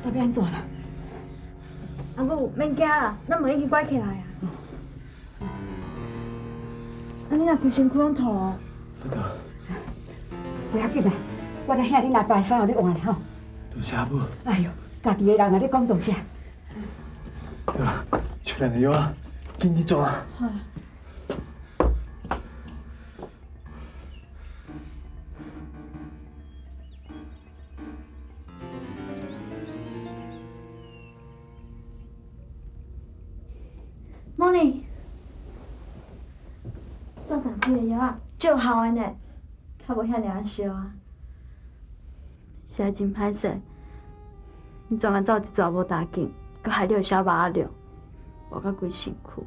到欲按怎啦？阿母，免惊啦，咱门已經關起來啊。啊，你若規身軀攏吐哦。不要緊啦，我來遐你拿白衫予你換咧吼。多謝阿母。哎喲，家己的人啊，你講多謝。對啦，秋蘭的藥啊，緊去裝啊。好啦。莫莉，早上開的藥啊，足有效的呢，較無遐爾仔燒啊。實在真歹勢，你全工走一逝無打緊，閣害你予小肉仔著，跋甲規身軀。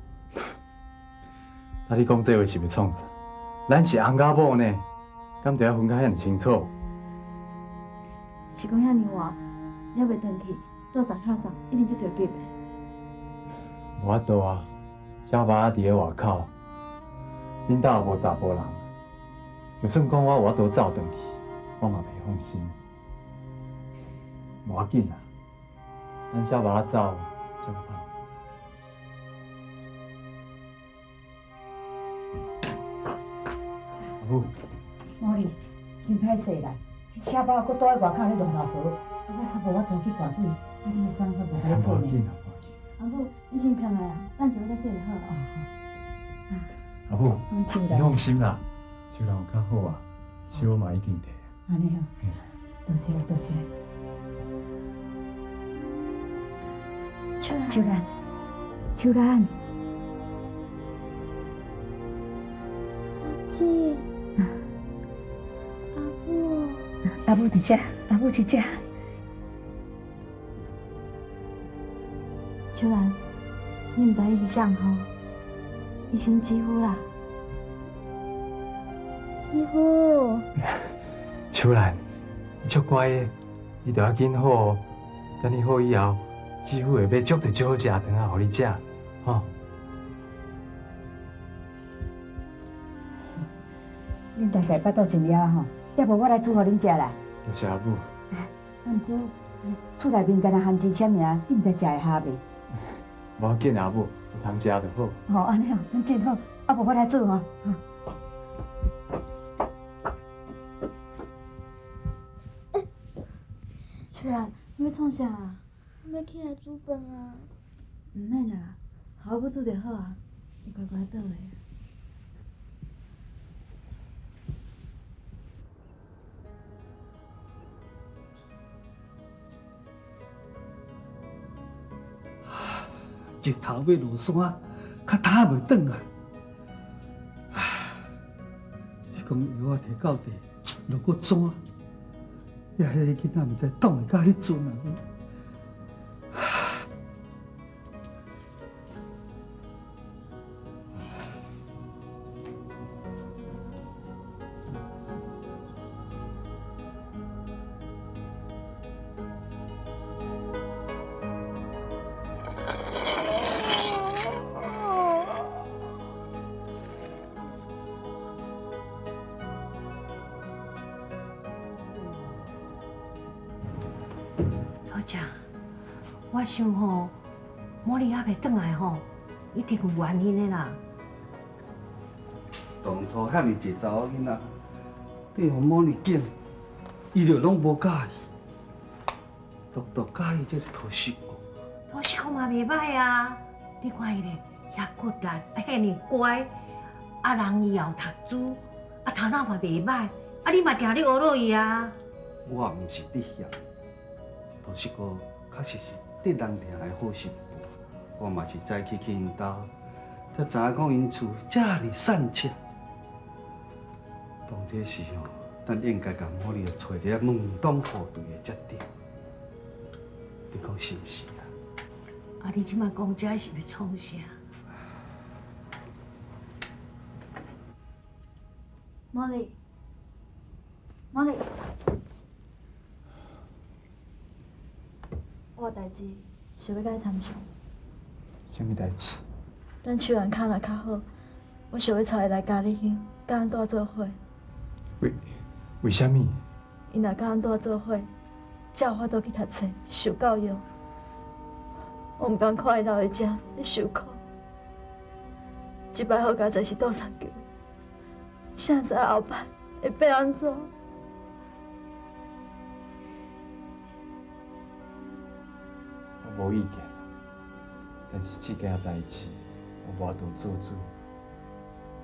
啊！你講這話是欲創啥？咱是翁仔某呢，敢著愛分甲遐爾清楚？是講遐爾晏，你猶袂轉去，倒站較送，一定足著急的。無法度啊，小肉仔佇咧外口，恁兜也無查埔人，就算講我有法度走轉去，我嘛袂放心。無要緊啦，等小肉仔走，才閣拍算。阿母，莫莉，真歹勢啦，彼小肉仔閣蹛佇外口咧亂囉嗦，啊，我煞無法度去灌水，啊，你的衫煞無互你洗呢。無要緊啦，無要緊。阿母，你先囥來啊，等一下我才洗就好。阿母，你放心啦，秋蘭有較好啊，手嘛已經退。按呢哦，多謝多謝。秋蘭，秋蘭，秋蘭。阿姊，阿母，阿母佇遮，阿母佇遮。秋蘭，你毋知伊是啥吼？伊姓姊夫啦。姊夫。秋蘭，你足乖的，你著愛緊好哦。等你好以後，姊夫會買足濟足好食的糖仔予你食，吼。恁大概腹肚真枵吼，要無我來煮予恁食啦。多謝阿母。啊，毋過厝內面敢若番薯簽名，你毋知食會合袂？無要緊，阿母，有通食就好。吼，按呢哦，真好，啊無我來煮吼。秋蘭，你欲創啥啊？我欲起來煮飯啊。毋免啦，予我煮就好啊。你乖乖倒來。日頭欲落山，較打袂轉啊！是講藥仔提到地，落閣怎？遐彼个囡仔毋知擋會到彼陣啊！桃姐，我想吼，茉莉猶袂轉來吼，一定有原因的啦。當初遐爾濟查某囡仔，你予茉莉揀，伊就攏無佮意，獨獨佮意這个陶秀。陶秀嘛袂䆀啊！你看伊咧，遐骨力，啊遐爾乖，啊人伊也有讀書，啊頭腦嘛袂䆀，啊你嘛定咧學落伊啊。我毋是佇嫌，陶秀哥確實是得人疼的好媳婦。我嘛是早起去𪜶兜，才知影講𪜶厝遮爾散赤。當這時吼，咱應該共茉莉揣一個門當戶對的才對。你講是毋是啊？啊！你這擺講這是欲創啥？茉莉，茉莉，我有代誌想欲佮你參詳。啥物代誌？等秋蘭跤若較好，我想欲帶伊來嘉義鄉，佮阮蹛做伙。為啥物？伊若佮阮蹛做伙，才有法度去讀冊、受教育。我毋甘看伊留佇遮咧受苦。這擺好佳哉是倒送救，誰知後擺會變按怎？我無意見，但是這件代誌我無法度做主，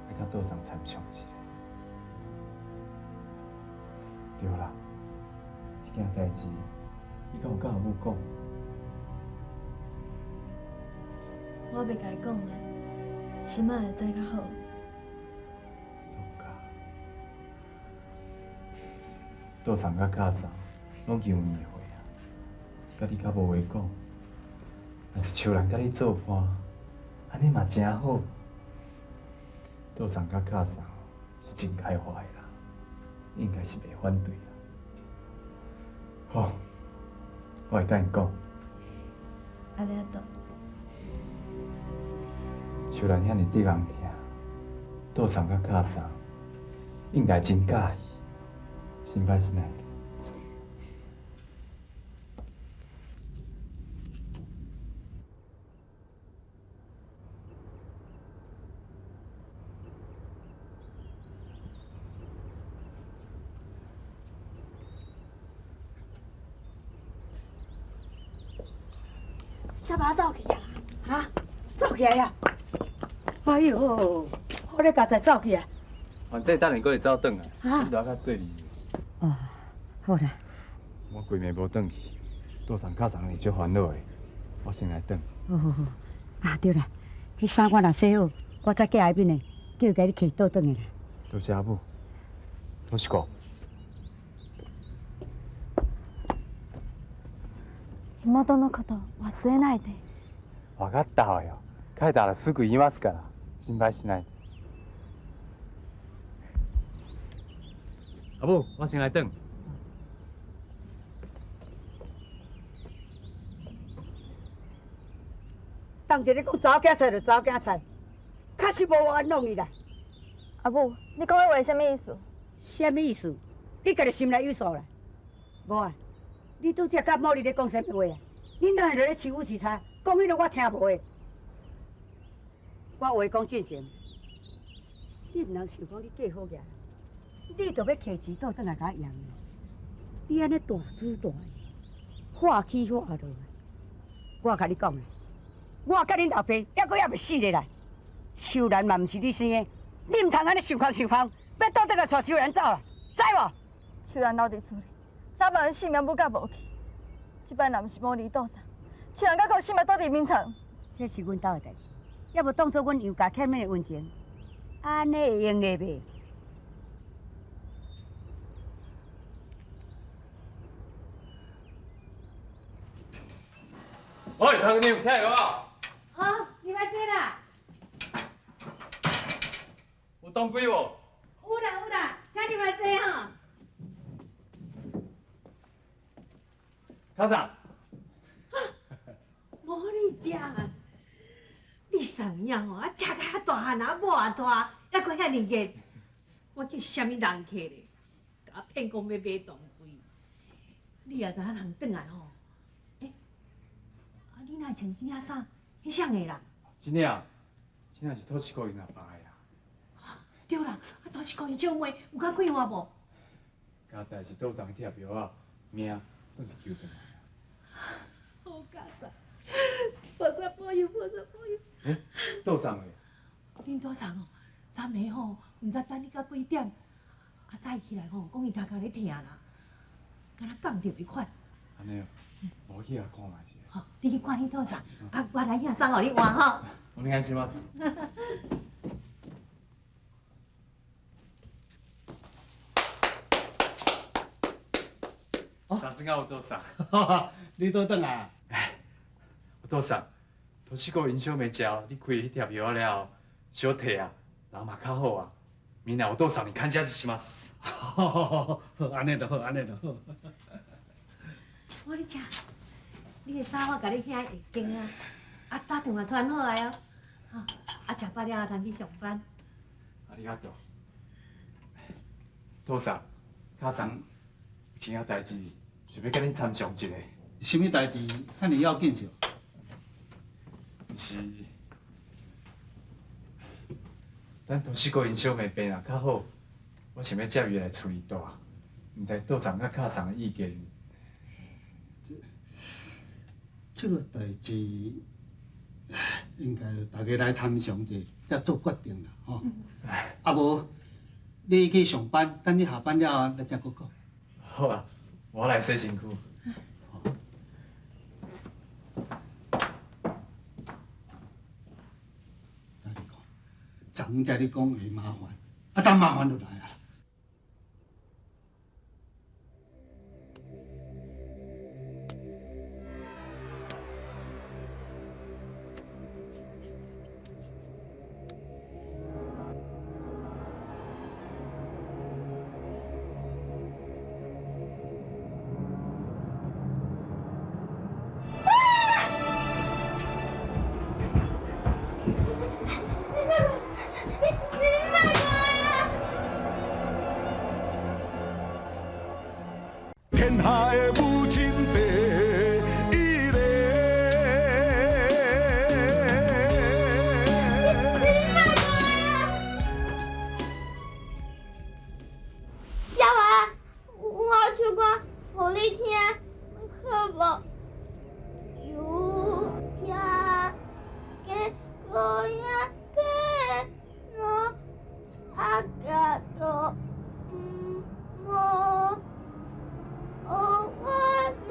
愛佮倒送參詳一下。對啦，這件代誌你敢有佮阿母講？我袂共伊講的，心仔會知較好。蘇卡，倒送佮卡送，攏求年歲啊，佮你較無話講。若是秋蘭佮你做伴，按呢嘛誠好。倒送佮卡送是真開化的人，應該是袂反對啦。好，我會佮𪜶講。ありがとう。秋蘭遐爾得人疼，倒送佮卡送，應該真佮意，心歹是奈。小爸走去啊！哈，走起來啊！哎喲，好咧，佳哉走去啊！反正等下閣會走轉來，你就較細膩。哦，好啦。我規暝無轉去，倒送卡送是足煩惱的，我先來轉。好好好，啊對啦，彼衫我若洗好，我再寄來面的，叫伊共你提倒轉來啦。多謝阿母，多謝哥。妹のこと忘れないで。分かったわよ。帰ったらすぐ言いますから、心配しないで。阿母，我先來轉。當日你講查某囝菜就查某囝菜，確實無冤枉伊啦。阿母，你講彼話啥物意思？啥物意思？你家己心內有數啦。無啊，你拄才佮某你咧講啥物話啊？恁哪會咧欺負時差，講彼落我聽無的。我話講正經，你毋通想講你嫁好額，你就欲摕錢倒轉來共我養。你按呢大主大意，話起話落，我共你講啦，我佮恁老爸猶閣猶袂死咧啦。秋蘭嘛毋是你生的，你毋通按呢想空想空，欲倒轉來帶秋蘭走啦，知無？秋蘭留佇厝裡，早晚性命母甲無去。這擺若毋是無離倒送，秋蘭甲顧性命倒佇眠床。這是阮兜的代誌，猶無當做阮楊家欠恁的恩情，按呢會用的袂？喂，頭家娘，聽會無？好，你來坐啦。有當歸無？有啦有啦，請你來坐吼。卡桑。無你食，你送影吼，啊食甲遐大漢啊，某也大，猶閣遐爾熱，我叫啥物人客咧？共我騙講欲買當歸，你也知影人轉來吼？欸，啊你若穿這領衫，彼啥的啦？這領，這領是土司姑𪜶阿爸的啦。對啦，啊土司姑𪜶小妹有較快活無？佳哉是倒送去貼藥仔，命算是救轉來。好佳哉，菩薩保佑，菩薩保佑。欸，倒送的？恁倒送哦，昨暝吼，毋知等你到幾點，啊早起來吼，講伊頭殼咧疼啦，敢若摃著彼款。按呢，我去共看覓一下。好，你去看恁倒送，啊，我來領衫予你換吼。お願いします。さすがお父さん。你倒轉來？お父さん，年過𪜶小妹食，你開彼帖藥仔了後，小退啊，人嘛較好啊。明仔お父さんに感謝します。好，按呢就好，按呢就好。我你食，你的衫我共你遐下間啊，啊早頓嘛穿好來哦。啊，食飽了後通去上班。ありがとう。父さん、母さん，有一件代誌需想欲佮你参详一下。啥物代志遐爾要紧是？是，等杜四哥𪜶小妹病若較好，我想欲接伊來厝裡蹛，毋知道長佮卡桑的意見。這個代誌應該大家來參詳者，才做決定啦，吼。啊無，你去上班，等你下班了後，咱才閣講。好啊，我來洗身軀。你看，昨才你講會麻煩，啊，等麻煩就來啊。天下的母親第一个。小华，我唱歌予你聽，好無？有呀，给个呀给诺阿嘎多嗯么。哦，我的，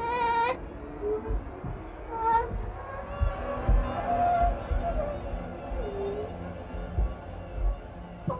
我哦。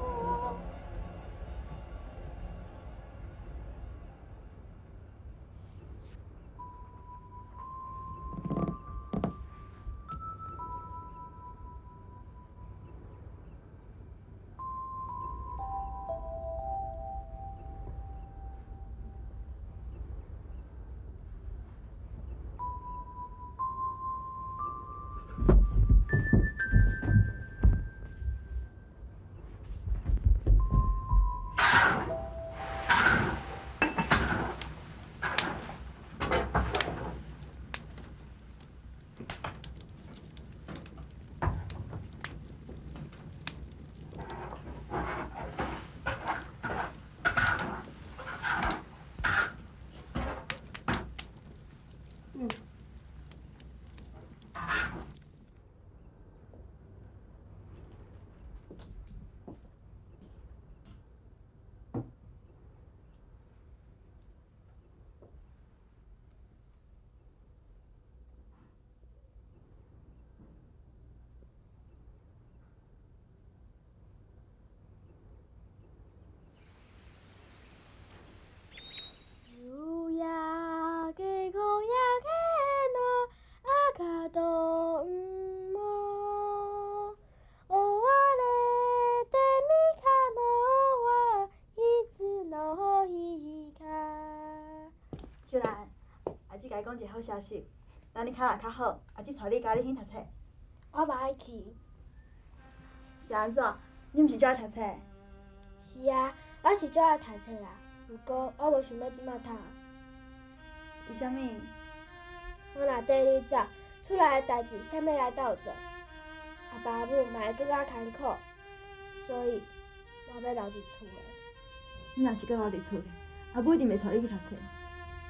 有呀给个呀给诺阿卡多姆，哦哇嘞德米卡诺哇伊兹诺伊卡。秋蘭，阿姊共你講一个好消息，等你跤若較好，阿姊帶你佮你去讀冊。我無愛去。是按怎？你毋是足愛讀冊？是啊，我是足愛讀冊啦。毋過我無想欲這馬讀。為啥物？我若綴你走，厝內的代誌啥物來鬥做？阿爸阿母嘛會閣較艱苦，所以我欲留佇厝的。你若是閣留佇厝裡，阿母一定袂帶你去讀冊。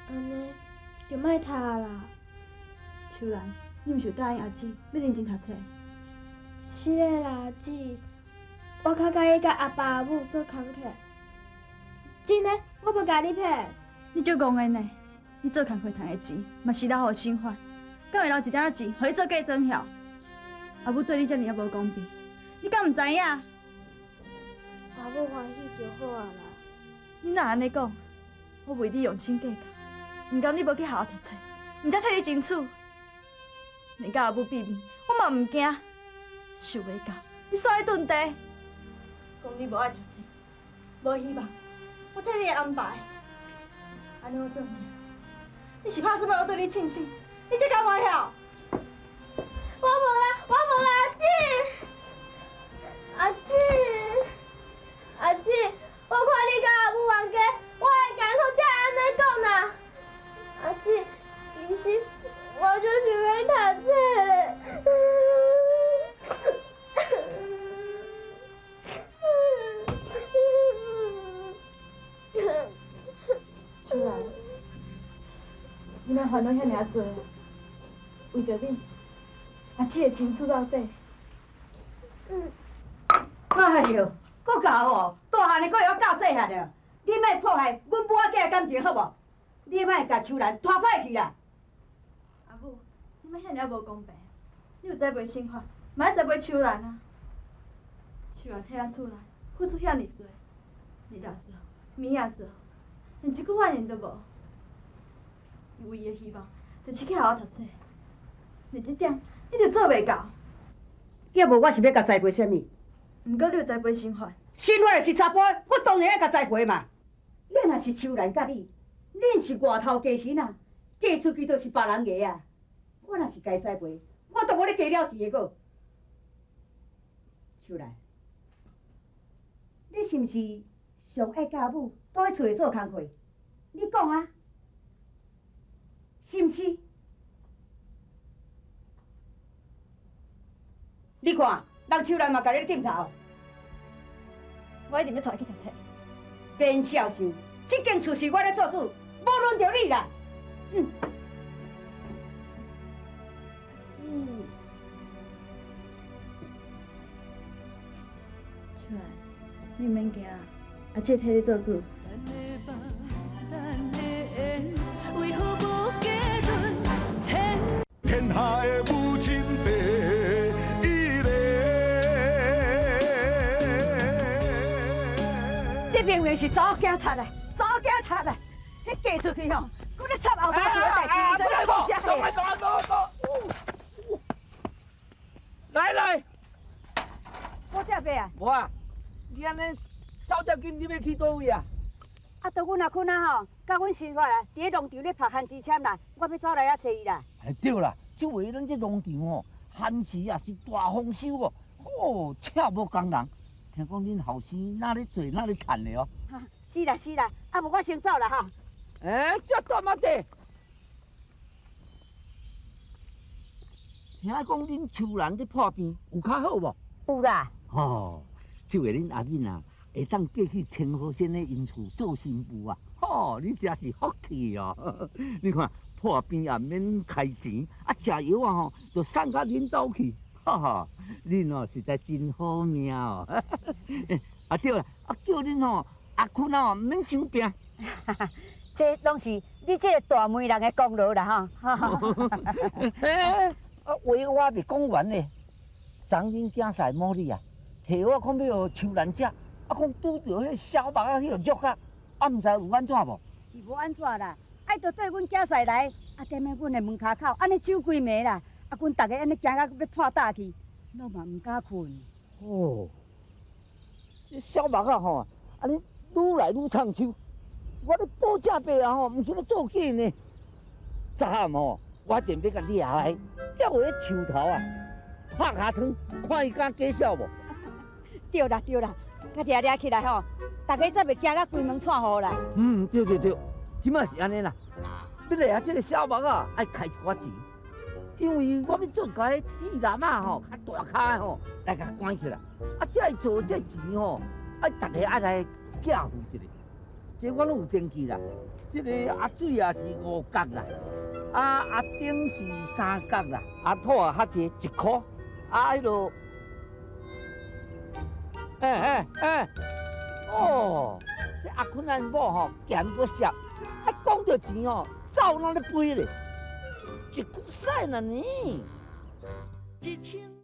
按呢就莫讀啦。秋蘭，你毋是有答應阿姊欲認真讀冊？是的啦，阿姊，我較佮意佮阿爸阿母做工課。真的，我無共你騙。你足戇的呢！你做工課趁的錢，嘛是留予生活，敢會留一點仔錢，予你做嫁妝曉？阿母對你遮爾仔無公平，你敢毋知影？阿母歡喜就好啊啦。你哪按呢講？我為你用心計較，毋甘你無去學校讀冊，毋才替你爭取。連佮阿母比面，我嘛毋驚。想袂到，你煞去遁地，講你無愛讀冊，無希望，我替你安排。按呢好算啥？你是拍算欲我對你凊死？你這敢會曉？我無啦，我無啦，阿姊，阿姊，阿姊，我看你佮阿母冤家，我會艱苦才會按呢講啦。阿煩惱遐爾仔濟，為著你，阿姊會爭取到底。嗯。哎喲，閣教哦，大漢的閣會曉教細漢的，你莫破壞阮母仔囝的感情好無？你莫共秋蘭拖歹去啦。阿母，你莫遐爾仔無公平，你有栽培生活，嘛愛栽培秋蘭啊。秋蘭替咱厝內付出遐爾濟，日也做，暝也做，連一句怨言都無。伊唯一的希望就是去予我讀冊，連這點你都做袂到。猶無我是欲共栽培啥物？毋過你有栽培生活。生活是查埔，我當然愛共栽培嘛。伊若是秋蘭佮你，恁是外頭家親啊，嫁出去就是別人的啊。我若是共栽培，我都無咧加了錢的閣。秋蘭，你是毋是上愛佮阿母倒去厝裡做工課？你講啊，是毋是？你看，人秋蘭嘛共你咧點頭。我一定欲帶伊去讀冊。免痟想，這間厝是我咧做主，無輪著你啦。嗯。秋蘭，你毋免驚，阿姊替你做主。天下的母親第一个。這明明是查某囝插的，查某囝插的，彼嫁出去吼，閣咧插後頭做的代誌，你知咧創啥？來來，我這伯啊，無啊，你按呢走遮緊，你欲去佗位啊？啊，著阮阿坤啊吼，佮阮生活啊，佇咧農場咧拍番薯籤啦，我欲走來遐揣伊啦。哎，對啦，這回咱這農場吼，番薯也是大豐收哦，吼，請無工人。聽講恁後生哪咧做哪咧趁的哦。是啦是啦，啊無我先走啦哈。欸，這蹛仔地，聽講恁秋蘭咧破病，有較好無？有啦。吼，這回恁阿敏啊，會當嫁去清河縣的𪜶厝做新婦啊！吼，你真是福氣哦！你看破病也免開錢，啊，食藥啊吼，就送到恁兜去。哈哈，恁哦實在真好命哦！啊對啦，啊叫恁吼阿坤啊，毋免傷拚。這攏是你這個大媒人的功勞啦吼！欸，啊話我未講完呢，昨恁囝婿某你啊，提我講欲予秋蘭食，啊講拄著彼个小目仔彼个虐啊，啊毋知有按怎無？是無按怎啦，愛著對阮囝婿來，啊踮咧阮的門跤口，按呢手規暝啦，啊阮逐家按呢驚甲欲破膽去，攏嘛毋敢睏。哦，這小目仔吼，按呢愈來愈藏手，我咧保證伯啊吼，毋是咧做假呢。昨暗吼，我一定欲共掠來，吊咧樹頭啊，拍尻槍，看伊敢假笑無？對啦對啦，共掠掠起來吼，逐家才袂驚甲規門掣雨啦。嗯，對對對，這擺是按呢啦。欲掠這个小目仔，愛開一寡錢，因為我欲做一个鐵籠仔吼，較大跤的吼，來共關起來。啊，這做這錢吼，愛逐家愛來寄付一下。這我攏有登記啦。這个阿水也是5角啦，啊阿丁是3角啦，阿土也較濟1箍，啊彼落，欸欸欸，哦，這阿坤𪜶某吼，鹹閣澀，啊講著錢吼，走哪咧飛咧，一句屎爾呢。